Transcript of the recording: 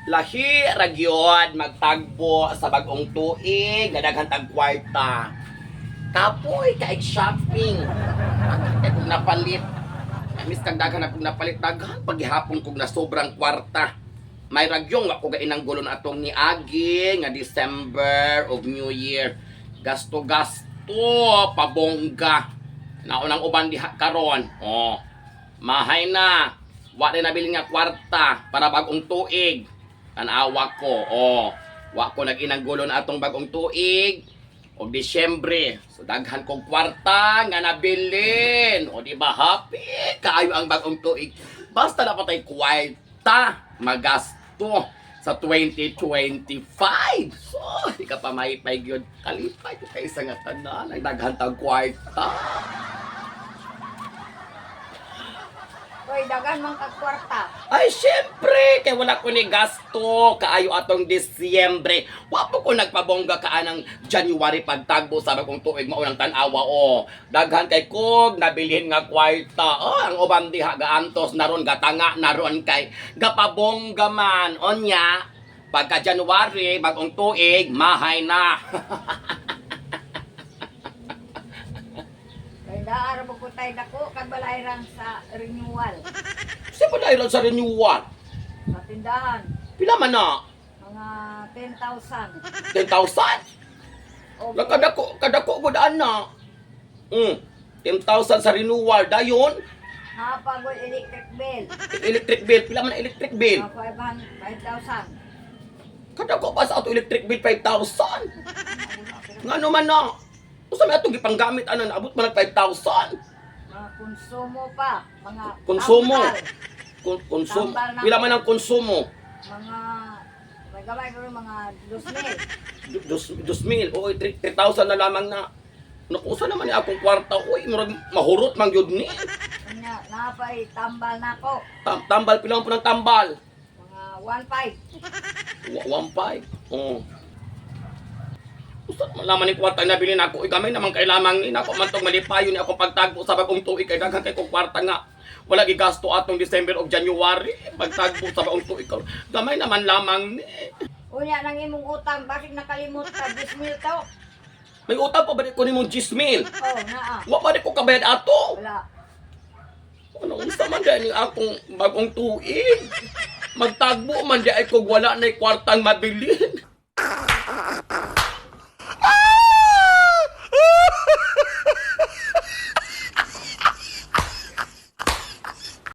Lahi ra gyud magtagbo sa bagong tuig nga daghan tag kwarta. Kapoy kay shopping. Kay kung napalit. Miss kag daghan akong napalit, daghan paghihapon kog na sobrang kwarta. May ragyong ako gainang gulo na atong niagi nga December of New Year. Gasto gasto pabongga. Naunang uban diha karon. Oh. Mahay na. Wa na nabili nga kwarta para bagong tuig. Tanawa ko. Oh. Wa ko nag-inang gulo na atong bagong tuig og Disyembre. So daghan kong kwarta nga nabilin. O di ba happy kaayo ang bagong tuig. Basta na patay kwarta magasto sa 2025. So, di ka pa mahipay gyud. Kalipay ko kaysa nga tanan ang daghan tag kwarta. Hoy, dagan man kag kwarta. Ay, syempre, kay wala ko ni gasto kaayo atong Disyembre. Wa po ko nagpabongga ka anang January pagtagbo sa bagong tuig, maunang tan-awa o. Daghan kay kog nabilin nga kwarta. Oh, ang uban diha gaantos naron, gatanga naron kay gapabongga man. Onya, pagka January bagong tuig, mahay na. Kay daar mo ko tay dako kag balayran sa renewal. Sa pa dahil sa renewal. Sa tindahan, Pila man na? mga 10,000. 10,000. O, La kadako kadako gud ana. 10,000 sa renewal dayon. Hapagoy electric bill. Electric bill, pila man ang electric bill? Mga 5,000. Kadako pa sa ato electric bill 5,000. Ngano man na? Usa may atong gipanggamit ana naabot man ang 5,000. Mga konsumo pa, mga Konsumo. tambal. Konsumo. Tambal na. Pila man ang konsumo? Mga may gamay ko rin mga 2,000. Dos mil. Oy, 3,000 na lamang na. Naku, usa naman ni akong kwarta. Uy, murag mahurot man gyud ni. Unya, napay tambal nako. Tambal, pila man po ng tambal? Mga 1,500. 1.5. Oo. Usa man laman ni kwarta na nabili nako. Uy, gamay naman kay lamang ni nako man tong malipayon ni akong pagtagbo sa bagong tuig kay daghan kay kong kwarta nga wala gigasto atong December og January pagtagbo sa bagong tuig. Gamay naman lamang ni. Unya nang imong utang, bakit nakalimot ka 10,000 to? May utang pa ba di ko nimong 10,000? Oh, naa. Wa pa di ko kabayad ato. Wala. Ano unsa man di ni akong bagong tuig? Magtagbo man di ay kog wala na kwartang mabilin.